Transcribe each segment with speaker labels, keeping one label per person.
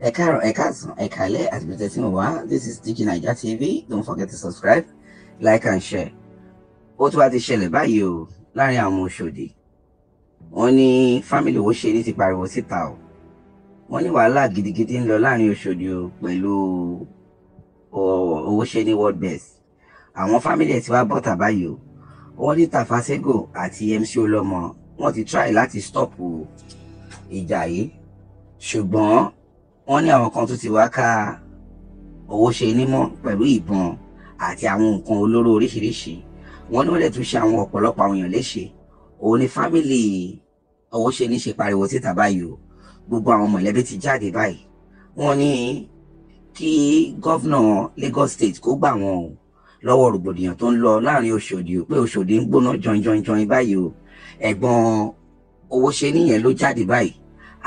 Speaker 1: Ẹ káàárọ̀, ẹ káàsán, ẹ káalẹ́ àti bí tẹ́tí wá. This is DG Naija TV. Don't forget to subscribe, like and share. Ó tún wá ti ṣẹlẹ̀ báyìí o láàrin àwọn Òṣòdì. Wọ́n ní family Owóṣeni ti pariwo síta o. Wọ́n ní wàhálà gidigidi ń lọ láàrin Òṣòdì o pẹ̀lú Owóṣeni World Best. Àwọn family ẹ̀ ti wá bọ́tà báyìí o. Wọ́n ní Tafa Sego àti MC Olúọmọ wọ́n ti try láti stop ìjà yìí. Ṣùgbọ́n wọ́n ní àwọn kan tó ti wá ká Owóṣeni mọ́ pẹ̀lú ìbọn àti àwọn nǹkan olóró oríṣiríṣi. Wọ́n ní wọ́n lè tún ṣe àwọn ọ̀pọ̀lọpọ̀ àwọn èèyàn léṣe. Òun ni family Owóṣeni ṣe pariwo síta báyìí o. Gbogbo àwọn mọ̀lẹ́bí ti jáde báyìí. Wọ́n ní kí governor Lagos State kó gbà wọ́n o lọ́wọ́ rògbòdìyàn tó ń lọ láàrin Òṣòdì o, pé Òṣòdì ń gbóná jọinjọinjọin báyìí o. Ẹ̀gbọ́n Owóṣeni yẹn ló jáde báyìí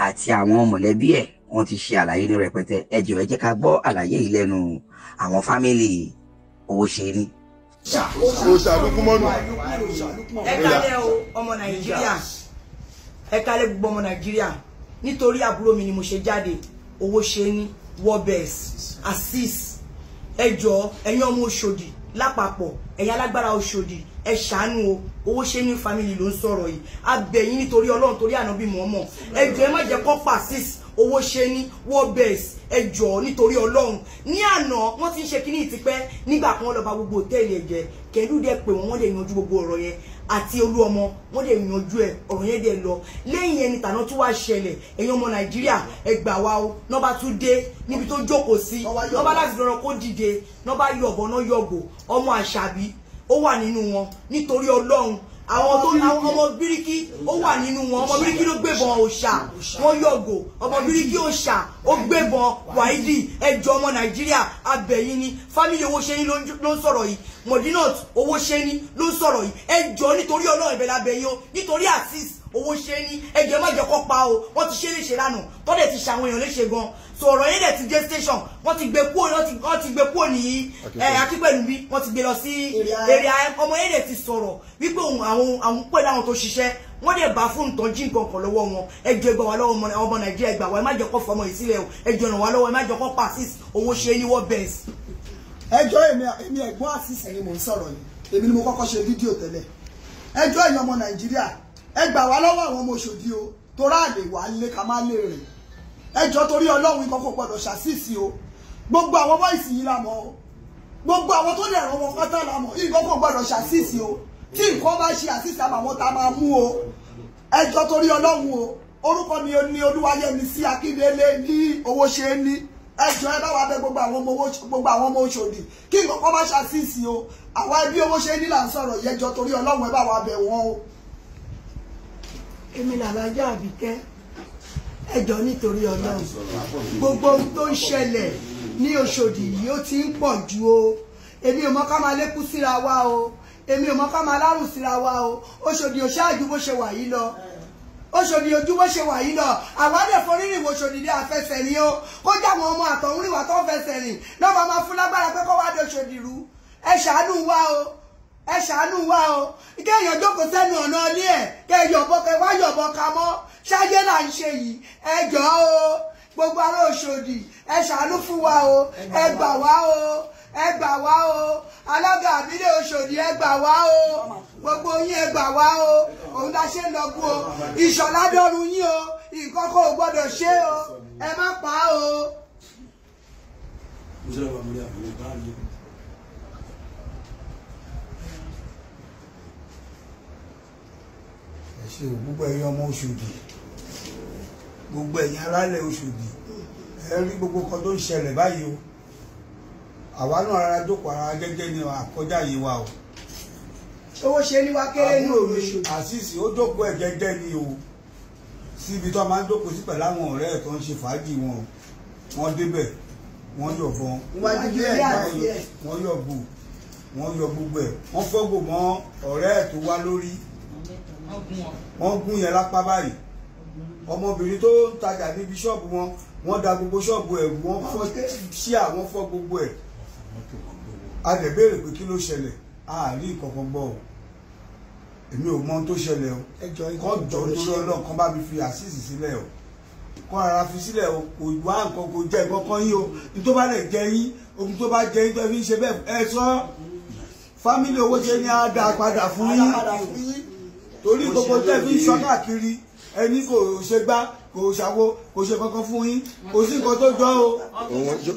Speaker 1: àti àwọn mọ̀lẹ́bí ẹ̀ wọ́n ti ṣe àlàyé ní rẹpẹtẹ. Ẹ jọ̀ọ́ ẹ jẹ́ ká gbọ́ àlàyé yìí lẹ́nu àwọn family Owóṣeni.
Speaker 2: Ẹ kálẹ́ o ọmọ Nàìjíríà, ẹ kálẹ́ gbogbo ọmọ Nàìjíríà. Nítorí àbúrò mi ni mo ṣe jáde, Owóṣeni World Best Azeez. Ẹ jọ̀ọ́ ẹ̀yin ọmọ Òṣòdì lápapọ̀, ẹ̀yin alágbára Òṣòdì, ẹ ṣàánú o. Owóṣeni family ló ń sọ̀rọ̀ yìí. A bẹ̀ yín nítorí Ọlọ́run, torí Ànábì Mọ̀ọ́mọ̀. Ẹ jọ̀ọ́ ẹ má jẹ́ kó pa Azeez Owóṣeni World Best. Ẹ jọ̀ọ́ nítorí Ọlọ́run. Ní àná wọ́n ti ń ṣe kíní ìtìpẹ́ nígbà kan lọ bà gbogbo hòtẹ́ẹ̀lì ẹ̀jẹ̀ kẹ́lú dẹ̀ pé wọ́n lè yanjú gbogbo ọ̀rọ̀ yẹn àti Olúọmọ wọ́n lè yanjú ẹ̀, ọ̀rọ̀ yẹn dẹ̀ lọ. Lẹ́yìn ẹni tàná tún wá ṣẹlẹ̀. Ẹ̀yin ọmọ Nàìjíríà ẹ gbà wá o. Nọ́ba tún dé níbi tó jókòó sí, nọ́ba láti lọ́rọ̀ kó dìde, nọ́ba yọ̀bọ̀ náà yọ̀gò. Ọmọ Àṣàbí ó wà nínú wọn nítorí Ọlọ́run. Àwọn tó ọmọ bíríkì ó wà nínú wọn. Ọmọ bíríkì ló gbébọn òòṣà, wọ́n yọ̀gò. Ọmọ bíríkì òòṣà ó gbébọn wáìdì. Ẹjọ́ ọmọ Nàìjíríà abẹ̀yìn ni. Family Owóṣeni ló ń sọ̀rọ̀ yìí. Modinat Owóṣeni ló ń sọ̀rọ̀ yìí. Ẹjọ́ nítorí Ọlọ́run ìbẹ̀lẹ̀ abẹ̀yìn o. Nítorí Azeez Owóṣeni, ẹjọ́ má jẹ́ kó pa o. Wọ́n ti ṣe léṣe lánàá, tọ́lẹ̀ ti ṣàwọn èèyàn léṣe gan. So ọ̀rọ̀ yẹn dẹ̀ ti dé station, wọ́n ti gbé kúrò, wọ́n ti gbé kúrò ní Akínpẹ̀lú bí wọ́n ti gbé lọ sí area. Ọmọ yẹn dẹ̀ ti sọ̀rọ̀ wípé òun àwọn pẹ̀lú àwọn tó ṣiṣẹ́ wọ́n dẹ̀ bá fóònù tán jí nǹkan kan lọ́wọ́ wọn. Ẹjọ́ ẹ gbà wá lọ́wọ́ ọmọ Nàìjíríà, ẹ gbà wá, ẹ má jẹ́ kó fọmọ yìí sílẹ̀ o. Ẹjọ́ ràn wá lọ́wọ́, ẹ má jẹ́ kó pa Azeez Owóṣeni World Best.
Speaker 3: Ẹjọ́ èmi ẹ̀gbọ́n Azeez ni mò ń sọ̀rọ̀ yìí. Èmi ni mo kọ́kọ́ ṣe fídíò tẹ́lẹ̀. Ẹjọ́ ẹ̀yin ọmọ Nàìjíríà, ẹ gbà wá lọ́wọ́ àwọn ọmọ Òṣòdì o, torá àlè wà lé ká má lè rìn. Ẹjọ́ torí Ọlọ́run ikọ̀ kò gbọ́dọ̀ ṣàṣìṣì o. Gbogbo àwọn bọ́ìsì yìí la mọ̀ o. Gbogbo àwọn tó lè ràn wọn pátá la mọ̀. Ikọ̀ kò gbọ́dọ̀ ṣàṣìṣì o. Tí nǹkan bá ṣe àṣìṣì àmọ́ àwọn tá a máa mú o. Ẹjọ́ torí Ọlọ́run o. Orúkọ mi ni Olúwayẹmisí Akíndélé ní Owóṣeni. Ẹjọ́ ẹ bá wa bẹ̀ gbogbo àwọn ọmọ Òṣòdì kí nǹkan kan bá ṣàṣìṣì o. Àwa ẹbí Owóṣeni là ń sọ̀rọ̀ yìí. Ẹjọ́ torí Ọlọ́run ẹ bá wa bẹ̀ wọ́n o.
Speaker 4: Èmi làlájá Àbíkẹ́. Ẹjọ́ nítorí Ọlọ́run, gbogbo ohun tó ń ṣẹlẹ̀ ní Òṣòdì yìí ó ti ń pọ̀ jù o. Èmi ò mọ̀ ká máa lékún síra wa o. Èmi ò mọ̀ ká máa lárùn síra wa o. Òṣòdì ò ṣáàjú bó ṣe wà yìí lọ. Òṣòdì ojú bó ṣe wà yìí lọ. Àwa lè forí rìn wò Òṣòdì ní àfẹsẹ̀ ni o. Kó já àwọn ọmọ àtọ̀hún rìn wá tó ń fẹsẹ̀ rìn náà máa máa fún lágbára pé kó wá dé Òṣòdì rú. Ẹ ṣàánú wa o. Ẹ ṣàánú wa o. Kéèyàn jókòó sẹ́nu ọ̀nà ilé ẹ̀, kẹ́ yọ̀bọ, kẹ́ wá yọ̀bọ ka mọ́. Ṣáyé là ń ṣe yìí. Ẹ jọ̀ọ́ o, gbogbo ará Òṣòdì, ẹ ṣàánú fún wa o. Ẹ gbà wá o. Ẹ gbà wá o. Alága àbílẹ̀ Òṣòdì, ẹ gbà wá o. Gbogbo yín ẹ gbà wá o. Òun la ṣe ń lọgún o. Ìṣọ̀lá dọ́run yín o. Nǹkan kò gbọ́dọ̀ ṣe o. Ẹ má pa á o.
Speaker 3: Ṣe o gbogbo ẹ̀yin ọmọ Òṣòdì, gbogbo ẹ̀yin alálẹ̀ Òṣòdì, ẹ rí gbogbo kan tó ń ṣẹlẹ̀ báyìí o. Àwa náà rárá jókòó ara jẹ́jẹ́ ni àkọjá yìí wa o.
Speaker 4: Owóṣeni wa kéré ní Òṣòdì.
Speaker 3: Azeez ó jókòó ẹ̀ jẹ́jẹ́ ni o, síbi tó máa ń jókòó sí pẹ̀lú àwọn ọ̀rẹ́ ẹ̀ tó ń ṣe fàájì wọn o. Wọ́n débẹ̀, wọ́n yọ̀ fọn, wọ́n yọ̀ bò, wọ́n yọ gbogbo ẹ̀, wọ́n fọ́gò mọ́ ọ̀rẹ́ ẹ̀ tó wá lórí. Wọ́n gún yẹn lápá báyìí. Ọmọbìnrin tó ń tajà níbi ṣọ́ọ̀bù wọn, wọ́n da gbogbo ṣọ́ọ̀bù ẹ̀, wọ́n fọ́ ṣíà, wọ́n fọ́ gbogbo ẹ̀. A lè béèrè pé kí ló ṣẹlẹ̀, a rí nǹkan gbọ́ o. Èmi ò mọ ohun tó ṣẹlẹ̀ o. Kọ́ jọ nítorí Ọlọ́run kan bá mi fi Azeez sílẹ̀ o.
Speaker 5: Kọ́ ara fi sílẹ̀ o, kò wá nǹkan, kò jẹ́ nǹkan kan yín o. Ní tó bá lè jẹ yín, ohun tó bá jẹ yín tó fi ń ṣe bẹ́ẹ̀, ẹ sọ. Fámílì owó ṣe ní á dá padà fún yín, torí gbogbo tẹ́ fi ń sọ káàkiri ẹni kò ṣe gbá, kò ṣàwo, kò ṣe kankan fún yín, kò sí nǹkan tó jọ o.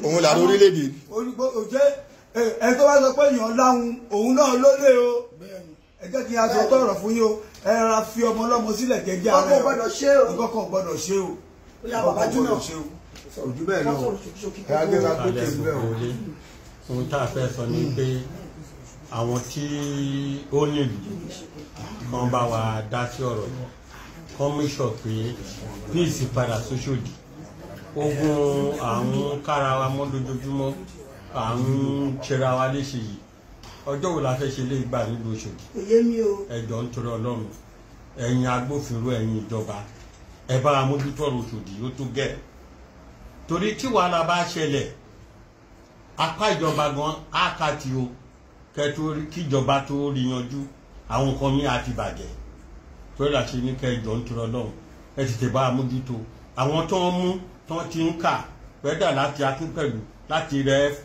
Speaker 6: Òun là lórílẹ̀‐èdè.
Speaker 5: Ẹ tó bá sọ pé èèyàn láhùn, òun náà ló lé o. Ẹ jẹ́ kí a sọ tọ̀rọ̀ fún yín o. Ẹ rárá fi ọmọ ọlọ́mọ sílẹ̀ jẹ́jẹ́ ara ẹ̀. Nǹkan kan gbọ́dọ̀ ṣe o. Nǹkan kan gbọ́dọ̀ ṣe o.
Speaker 6: Ojú bẹ́ẹ̀ lọ. Ẹ á gbé wa tó tẹ̀ bẹ́ẹ̀ o.
Speaker 7: Ohun tá a fẹ́ sọ ni pé àwọn tí ó nílùú kan bá wa dá sí ọ̀rọ̀ yìí, kan mú sọ pé peace padà sóṣòdì. Ogun àwọn kára wa mọ́ lójoojúmọ́, à ń ṣera wa léṣe yìí. Ọjọ́ wo la fẹ́ ṣe lè gbà nílùú Òṣòdì? Ẹ jọ̀ọ́ nítorí Ọlọ́run, ẹ̀yin agbófinró, ẹ̀yin ìjọba, ẹ bá wa mójútó ọ̀rọ̀ Òṣòdì, ó tó gẹ̀. Torí tí wàhálà bá ṣẹlẹ̀, apá ìjọba gan á kà tí o kẹtó kíjọba tó rí yanjú, àwọn nǹkan mi àti bàjẹ́. Torí la ṣe ní kẹjọ nítorí Ọlọ́run, ẹ tètè bá a mójútó. Àwọn tó ń mú tó ti ń kà pẹ́dà láti Akínpẹ̀lú láti rẹ,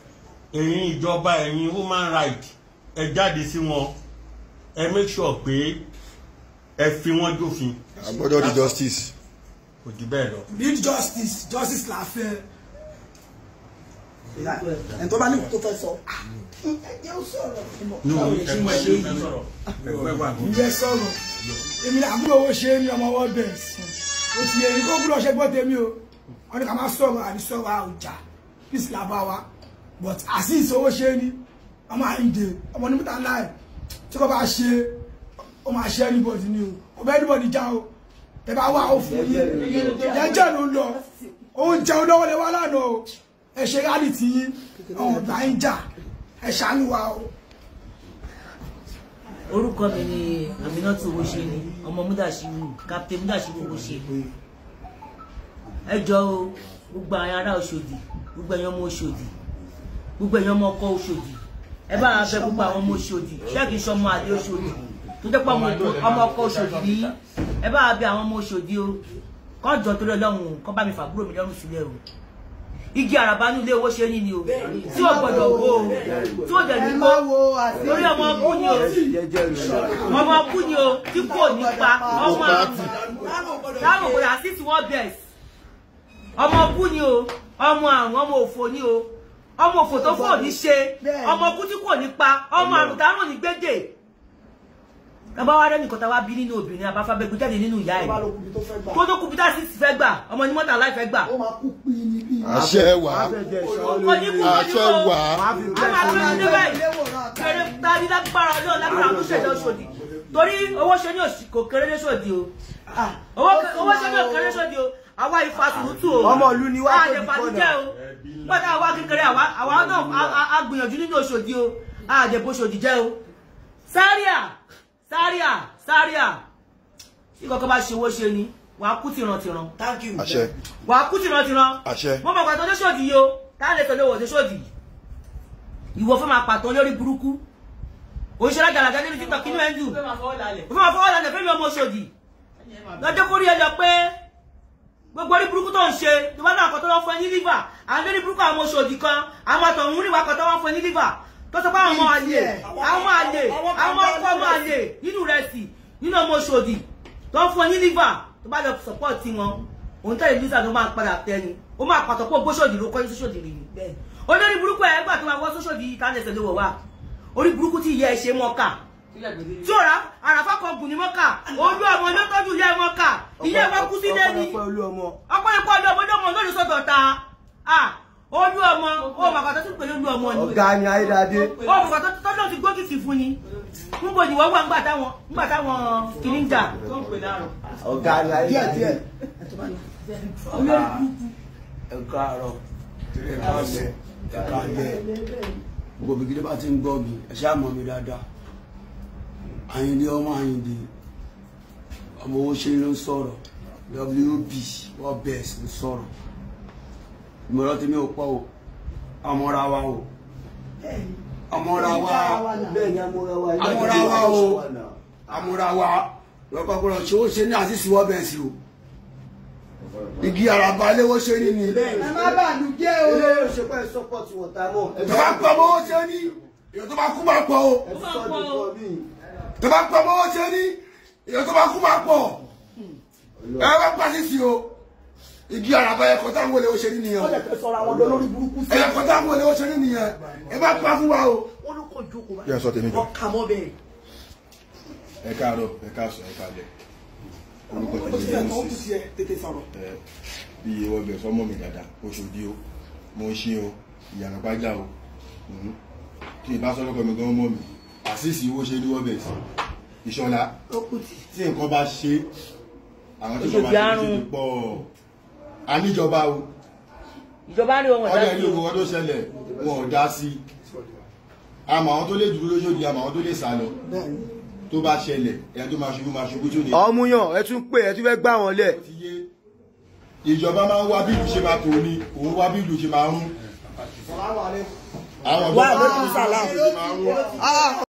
Speaker 7: ẹ̀yin ìjọba, ẹ̀yin human right, ẹ jáde sí wọn, ẹ make sure pé ẹ fi wọ́n jófin.
Speaker 6: A gbọ́dọ̀ di justice.
Speaker 7: Kò jù bẹ́ẹ̀ lọ.
Speaker 8: Need justice, justice la fẹ́.
Speaker 3: Ẹni tó bá ní tó fẹ́ sọ. Ẹ jẹ́ ó sọ̀rọ̀.
Speaker 8: Ǹjẹ́ sọ̀rọ̀? Èmi àbúrò owó ṣe é ní ọmọ world best. Ó ti yẹ kó gbúdọ̀ ṣe gbọ́ tèmi o. Wọ́n ní ká máa sọ̀rọ̀ àní sọ̀rọ̀ àwùjá. Peace la bá wa. But Azeez owó ṣe é ní ọmọ Àyìndé, ọmọ ní mítà láì. Tí kò bá ṣe, ó máa ṣe anybody ni o. Kò bá anybody já o. Tẹ bá wà ó fún yín. Jẹ́jẹ́ ló ń lọ. Oúnjẹ olówó lè wá lánàá o. Ẹ ṣe rálì tí yín, àwọn ọ̀gá ń jà, ẹ ṣàánú wa o.
Speaker 9: Orúkọ mi ni Aminatu Owóṣeni, ọmọ Mudashiru, Captain Mudashiru Owóṣeni. Ẹ jọ̀ọ́ o, gbogbo àwọn ará Òṣòdì, gbogbo ẹ̀yin ọmọ Òṣòdì, gbogbo ẹ̀yin ọmọ ọkọ Òṣòdì, ẹ bá wa bẹ̀ gbogbo àwọn ọmọ Òṣòdì, ṣé kìí ṣe ọmọ àlè Òṣòdì tó jẹ́ pé ọmọ ọkọ Òṣòdì ní, ẹ bá wa bẹ̀ àwọn ọmọ Òṣòdì o, kọ́ jọ torí Ọlọ́run, kọ́ bá mi fàbúrò mi lọ́rùn sílẹ̀ o. Igi àràbá ní ilé owó ṣe ní ni o, tí ò gbọdọ̀ wo o, tí ò dẹ̀ ní kó, torí ọmọ ọkú ni o, ọmọ ọkú ni o, tí kò ní pa, ọmọ àrùn, táwọn òkòdà sí tí wọ́n bẹ̀ sí. Ọmọ ọkú ni o, ọmọ àrùn, ọmọ òfò ni o, ọmọ òfò tó fò ní ṣe, ọmọ ọkú tí kò ní pa, ọmọ àrùn táwọn ní gbédè. Bàbá wa rẹ́ nìkan tá wá bí nínú obìnrin àbáfábẹ́gbẹ́ jáde nínú ìyá ẹ̀. Kó tó kú Peter sì fẹ́ gbà, ọmọ ní mọ́tà láì fẹ́ gbà.
Speaker 6: Àṣẹ wà. Àṣẹ wà.
Speaker 9: A máa gbé ní débẹ̀. Kéré tàbí lágbára Ọlọ́run lágbára tó ṣẹ̀dá Òṣòdì. Torí owó ṣe ní kò kéré ní Òṣòdì o. Owó ṣe ní òkèrè ní Òṣòdì o. Àwa ìfà sùúrùtù o.
Speaker 2: Ọmọ ìlú ni wá tó di
Speaker 9: kọ́nà. O. Pátá àwa kékeré àwa náà a gbìyànjú nínú Òṣòdì o. A jẹ̀bọ̀ Òṣòdì jẹ́ o. Sáríà. Sáríà, Sáríà, tí kọ́kọ́ bá ṣe owó ṣe ni, wàá kú tìrantìran.
Speaker 2: Thank you.
Speaker 6: Àṣẹ.
Speaker 9: Wàá kú tìrantìran.
Speaker 6: Àṣẹ.
Speaker 9: Mo mọ̀ pàtó lóṣòdì yìí o, tá lè tẹ̀lé wọ̀ lóṣòdì. Ìwọ fẹ́ máa pàtó lórí burúkú. Òṣèré àgàlàgà nínú TikTok inú ẹ̀ ń dùn. Ó fẹ́ máa fọwọ́ lálẹ́ fẹ́mi ọmọ Òṣòdì. Lọ́jọ́ kórí ẹ lọ pé gbogbo orí burúkú tó ń ṣe, tó bá náà kọ́ tó wọ́n fún ẹ ní liver, àwọn lórí burúkú àwọn Òṣòdì kan, àwọn àtọ̀hún rìnwá kan tó wọ́n fún ẹ ní liver. Tó sọ pé àwọn àlè, àwọn àlè, àwọn ọkọ ọmọ àlè nínú rẹsì, nínú ọmọ Òṣòdì tó ń fún ẹ ní liver, tó bá lọ support wọn, òun tẹ̀lé lisa ló máa padà tẹni, ó máa pàtó pé ògbóṣòdì ló kọ́ ní sóṣòdì rí ni. Olórí burúkú ẹ̀ gbà tó máa wọ́ sóṣòdì yìí tá lẹsẹ̀ ló wọ̀ wá. Orí burúkú tí ìyá ẹ ṣe mọ́kà. Tí ò rà àràfà kan gùn ní mọ́kà, olú ọmọ ló tọ́jú ìyá ẹ mọ́kà, ìyá ẹ wá kú sílé ni. Ọ̀pọ̀lọpọ̀ olú ọmọ ló mọ̀ lórí sọ́dọ̀ ta. Olú ọmọ, ó màkà tó tún pẹ̀lú olú ọmọ ni.
Speaker 2: Ọ̀gá ni Ayédáadé.
Speaker 9: Ó màkà tó tọ́jú ti gbókìtì fún ni. Níbo ni wọ́n wà ńgbà táwọn kìíní ń jà.
Speaker 2: Ọ̀gá ni Ayédáadé.
Speaker 10: Ẹ káàárọ̀, ẹ káàlẹ́, ẹ káàlẹ́. Gbogbo ibi bá ti ń gbọ́ mi, ẹ ṣáà mọ̀ mi dáadáa. Àyìndé ọmọ Àyìndé, ọmọ owó ṣe ló ń sọ̀rọ̀, WB World Best ń sọ̀rọ̀. Ìmọ̀ràn tèmi ò pọ̀ o, àmọ́ra wa o, àmọ́ra wa, àmọ́ra wa o, àmọ́ra wa. Lọ́kọ̀ọ́kọ́ ṣe ó ṣe ní àṣìṣe World Best o.
Speaker 6: Igi àràbà léwó ṣe ní ni.
Speaker 4: Ẹ má bàlú jẹ́ o.
Speaker 10: Eléyìí ò ṣe pé support wọn ta mọ́.
Speaker 6: Tó bá pọ̀ mọ́ owó ṣe ní èèyàn tó bá kú máa pọ̀ o. Tó bá pọ̀ mọ́ owó ṣe ní èèyàn tó bá kú máa pọ̀. Ẹ bá pa sísì o. Igi àràbà ẹ̀kọ́ táwọn olè ó ṣe ní nìyẹn. Ẹ̀kọ́ táwọn olè ó ṣe ní nìyẹn. Ẹ bá pa fún wa o.
Speaker 2: Wọ́n ló kàn jókòó
Speaker 6: Yẹ sọ tèmi jọ.
Speaker 2: wọ́n kà mọ́ bẹ́ẹ̀.
Speaker 6: Ẹ káàárọ̀, ẹ káàsán, ẹ káalẹ́. Orúkọ tèmi ní Moses. Bí iye wọ́n bẹ̀ sọ́mọ́ mi dáadáa, Oṣòdì o, mo ń ṣí o, ìyànà pàjá o. Tí ìbá sọ́lọ́kọ mi gan mọ́ mi, àṣìṣì owó ṣe ní wọ́n bẹ̀ sí. Ìṣọ́lá, tí nǹkan bá ṣe, àwọn tí nǹkan bá ṣe ti pọ̀. A níjọba o.
Speaker 9: Ìjọba rí wọn dá sí.
Speaker 6: Ọjọ́ ìlú ogun tó ṣẹlẹ̀, wọn ò dá sí. Àmọ́ àwọn tó lè dúró lóṣòdì, àmọ́ àwọn tó lè sá lọ. Tó bá ṣẹlẹ̀, ẹni tó máa ṣubú máa ṣubú tó lè.
Speaker 10: Ọmúyàn ẹ tún pè ẹ tún fẹ́ gbá wọn lẹ̀.
Speaker 6: Ìjọba máa ń wá bí ìlú ṣe máa tò ní, òun wá bí ìlú ṣe máa rún. Àwọn
Speaker 3: Wà
Speaker 6: ọ̀dọ́
Speaker 3: á lókun sàlám.
Speaker 6: máa ń rún.